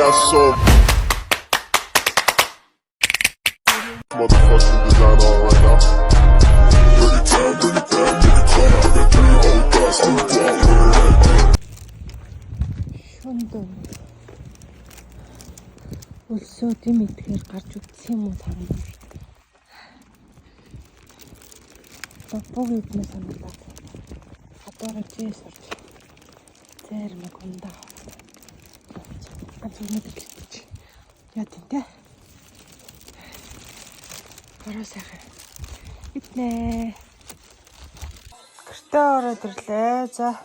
got so motherfucking design on right now. Break it down, break it down, break it down. I got three old thoughts on the block. Шүндөө. Өлсөө дэм идэхээр гарч үтсэн юм уу таа. Бог идмэ санагдаад. Гадуур жээ сурч. Зэр мэг ундаа. Ганц өнөдөр л чи. Яа тийм те. Бороо сайхан. Иднэ. Гэртээ ороод ирлээ. За.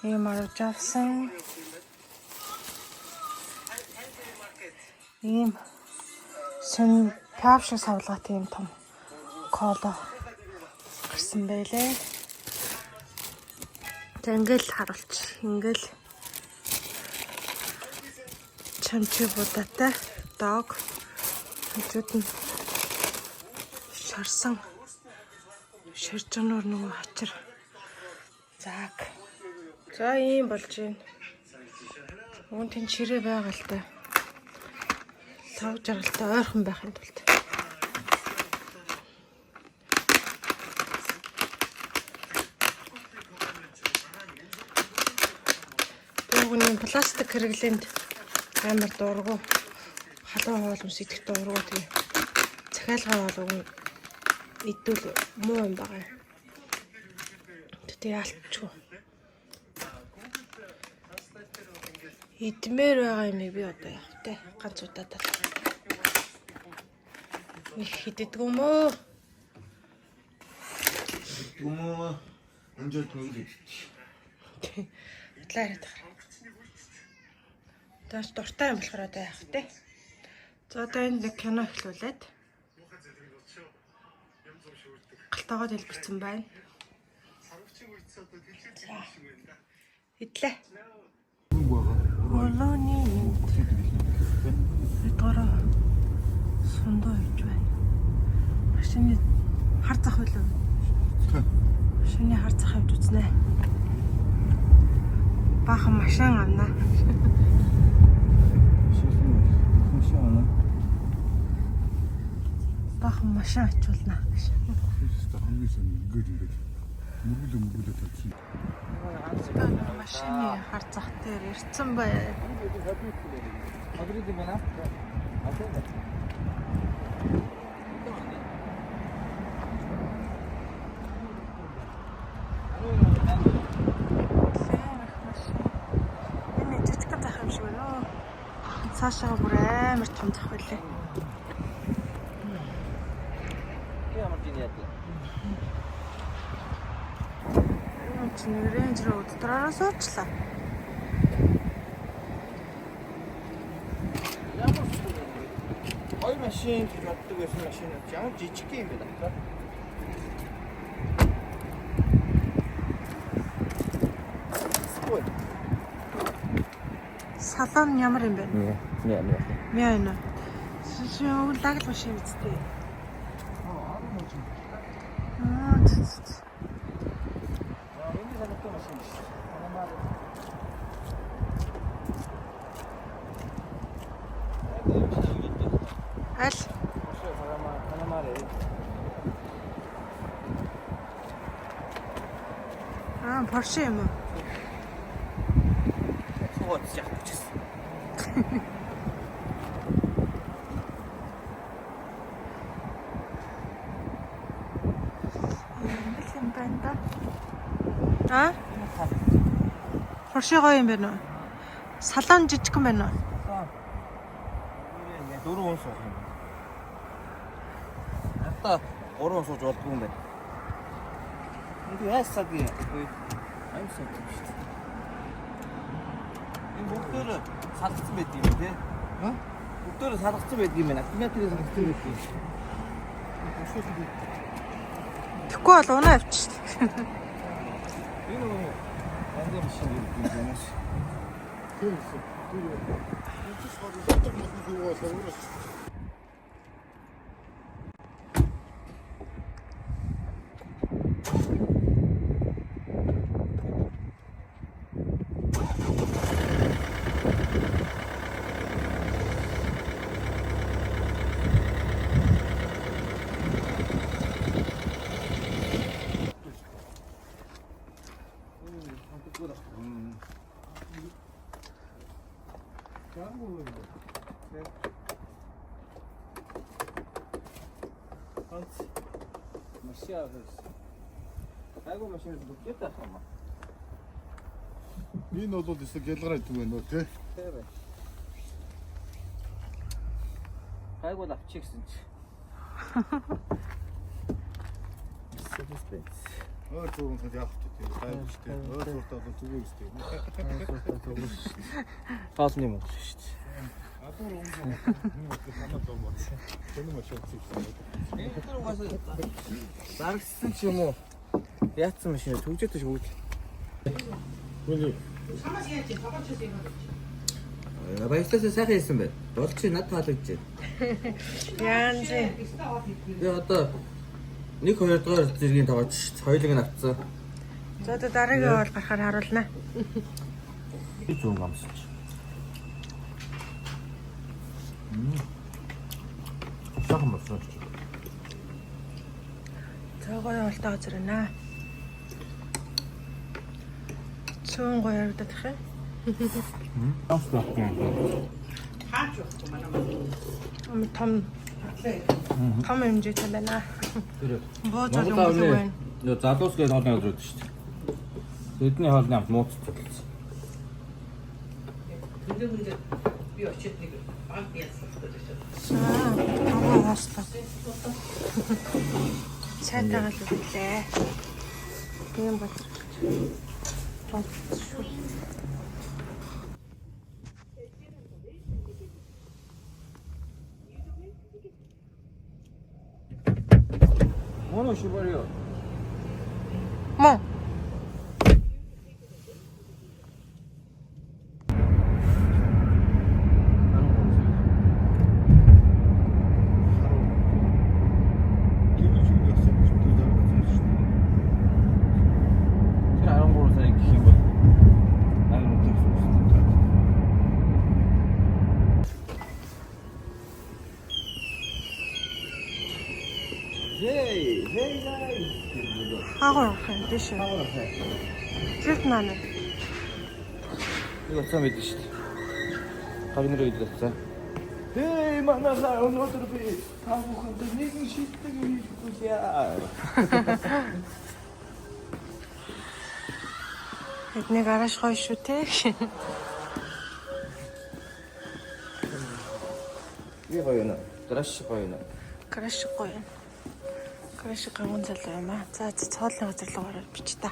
Ийм оруулж авсан. Ийм сэн пав шиг савлгаатай ийм том кола гарсан байлээ. Тэг ингээл харуулч. Ингээл чамчи будаатай дог. Хажууд нь шарсан шаржануур нөгөө хачир. Зааг. За ийм болж байна. Үүн тэн чирээ байгаа л та. Лав жаргалтай ойрхон байхын тулд. Буугны пластик хэрэглээнд амар дургу. Халуун хоол хүнс идэх дургу тэгээ. Захиалгаа бол уг нь идвэл муу юм байгаа. Тэгтээ яалтчгүй. Идмээр байгаа юм би одоо яах вэ? Ганц удаа тал. Нэг хиддэггүй юм уу? Юм уу? Өнжөлд нэг л идчих. Бодлоо яриад байгаа. Тааш дуртай юм болохоор одоо яах вэ? За одоо энэ нэг кино эхлүүлээд галтаагоо дэлбэрсэн байна. За. Идлээ. Олооны эдгээрээ сундуу хийж байна. Машины хар зах байлаа. Машины хар зах авч үзнэ. Баахан машин авна. Баахан машин ачуулна. Хамгийн сайн ингээд ингээд мөргөлөө мөргөлөө тавьчихна. Одоо нэг машины хар зах дээр ирсэн байна. Мадрид юм байна. Амар их машин. Энэ жижигхэн зах юм шиг байна уу? Цаашаа бүр амар том зах байлээ. Ямар тийм яа. Энэ чинь нэг Range Rover дотороо суучлаа. Ямар хоёр машин гэж боддог байсан машин ямар жижиг юм бэ дотор. Ой. Салон ямар юм бэ? Нэ, нэ, нэ. Мяа энэ. Шин лагл машин үсттэй. Аа ц ц ц. Энэ санаатай машин биш. Панамаар. Аль? Панамаар. Аа Porsche юм уу? Суугаад яах гэж байна. Ингээл юм байна да. Аа? Porsche гоё юм байна уу? Салон жижигхэн байна уу? Дөрөв хүн суух юм. Надаа гурван сууж болдгүй юм байна. Энд яасаад юм. Аюу сайн юм шүү дээ. Энэ бүгдээр салгацсан байдаг юм тий. Аа? Бүгдээр салгацсан байдаг юм байна. Аккумуляторыг салгацсан байдаг юм. Тэгэхгүй бол унаа авчих. Энэ нөгөө янзын машин гэдэг юм байна. Ганц машин авах. Айгу машин бүгд таах юм аа. Энэ бол өсө гялгараа идэв байна уу те? Тийм бай. Хайгуул авчих гэсэн чи. Mercedes-Benz. Ойр зурган цад яах вэ те? Гайгүй шүү дээ. Ойр зуртаа бол зүгээр шүү дээ. Хоолны юм бол шүү дээ. Гадуур өмнө юм бол юм бол. Тэр машин үзсэн. Энэ тэр угаасаа заргсан ч юм уу? Яатсан машин төгжөөтэй шүү дээ. Үгүй. Баярлалаа сайхан хийсэн байна. Болж чи над таалагдж байна. Янз. Би одоо 1 2 дугаар зэргийн тоглож хоёулыг нь авцсан. За одоо дараагийн хоол гарахаар харуулна. Би зүүн гамсч. Сайхан болсон шүү. За гоё хоолтой газар байна. Цөөн гоё харагдах юм. Том том хэмжээтэй байна. Тэр Бууж бол өнгөлөг байна. Нөө залуус гээд хоолны газар өгдөө шүү дээ. Тэдний хоолны амт нууцтай болсон. 근데 би очиод нэг банк ялцлах гэж очиод. За, аваа хааслаа. Цайтайгаа л үлээ. Тийм бод. Бод шүү. Мөн үү шибарио. Мөн. Тэр зүйл явсан шүү дээ. Заргсан шүү дээ. Тэр 13 сая гэх юм бол амар үнэтэй гэсэн үг шүү дээ. Hey, hey guys. Хаагур авах юм тийш. Лифт маань. Нэг утсаа мэдэн шүү дээ. Гар нэрээ идэх утсаа. Hey, манайхаа өнөөдөр би та бүхэнд нэгэн шилдэг юм хийх хүлээ. Эдний гараж гоё шүү те. Би гоё нэ. Гараж гоё нэ. Гараж гоё. Гараж ганган залуу юм аа. За цоолны газар руу ороод бич та.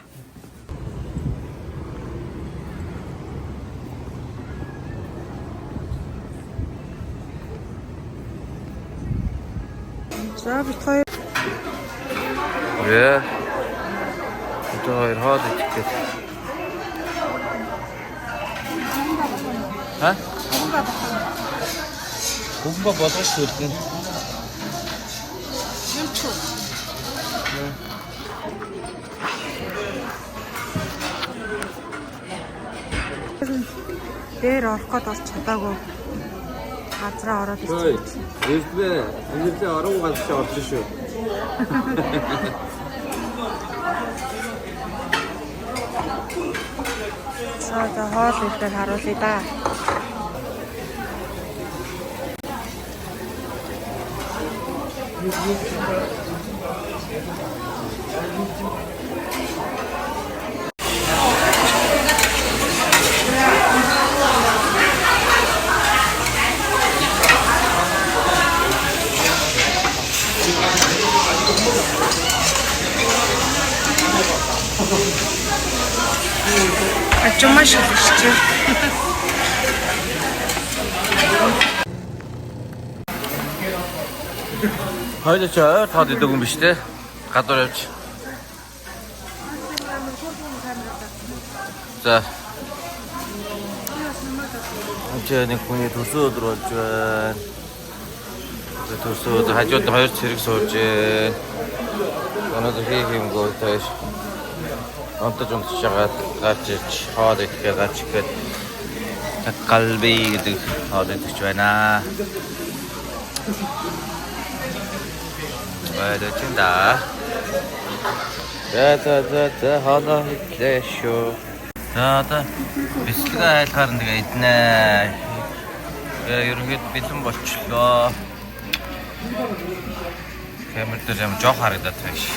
За бит хоёр Яа. Одоо хоёр хоол идэх гээд. Ха? Бомба болгож шүлгэн. юм чүү. Дээр орох гээд орч чадаагүй. Газраа ороод Ой, ирсэн. ирдвэ. Ирдвэ орон ганц чи орж шүү. За за хоол идэхээр харуулъя да. Ажумаа шилжчихэ. Хоёул чи ойр тоод идэг юм биш те. Гадуур явж. За. Энд нэг хүний төрсөн өдөр болж байна. Тэгээ төрсөн өдөр хажууд нь хоёр цэрэг сууж байна. Өнөөдөр хийх юмгүй тааш. Онтож унтж жагаад гарч ирж хоол идэхээр гарч ирэхэд галби гэдэг хоол идэж байна. Баярлалаа. За за за за хоолоо идлээ шүү. За одоо бэлтгэлээ айлахаар нэг иднэ. Тэгээ ерөнхийдөө бэлэн болчлоо. Камер дээр юм жоох харагдаад байна ш.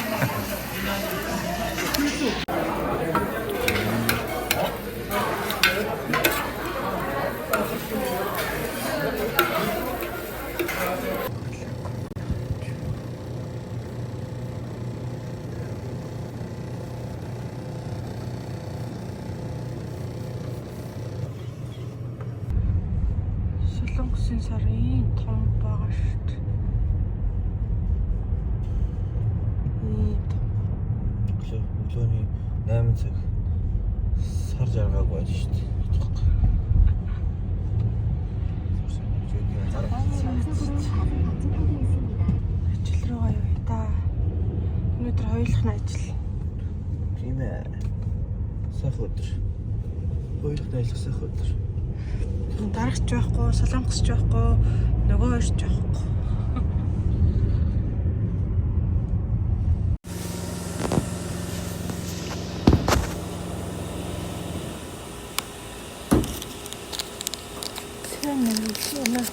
Солонгосын сар ийм том байгаа шүү дээ. Ийм том. Өглөөний 8 цаг сар жаргаагүй байж шүү дээ. Ажил руугаа явъя да. Өнөөдөр хоёулах нь ажил. Тийм ээ. Сайхан өдөр. Хоёулах нь ажиллах сайхан өдөр. Дарагч байхгүй, солонгосч байхгүй, нөгөө хоёрч байхгүй. Сайн юм.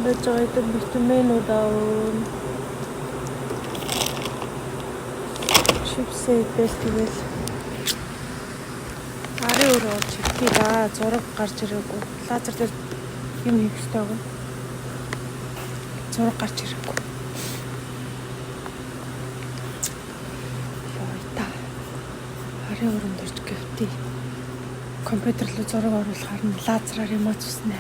Байж байгаа юм витаминууд аав. Чипс идэл тэгэл Арын өрөө олж идэх да. Зураг гарч ирээгүй. Лазер дээр юм хийх ёстой гоо. Зураг гарч ирээгүй. Йой та. Арын өрөөнд орж гэвтий. Компьютер руу зураг оруулахаар нь лазераар юм ацснэ.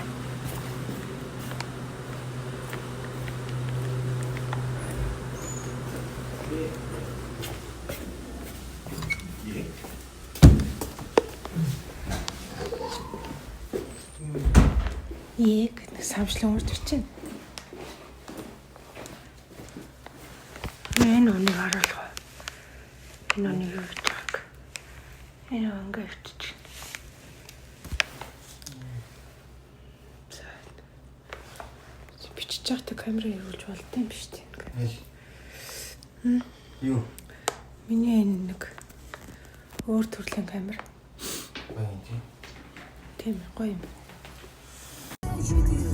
Яг нэг самшлан урж ирж байна. Энэ үнийг харуулах уу? Энэ үнийг юу гэж байгааг. Энэ ингээ өвчиж. За. Бичиж байхдаа камера эргүүлж болд юм биш үү? Юу? Миний энэ нэг өөр төрлийн камер. Баян тий. Тийм ээ, гоё юм. Thank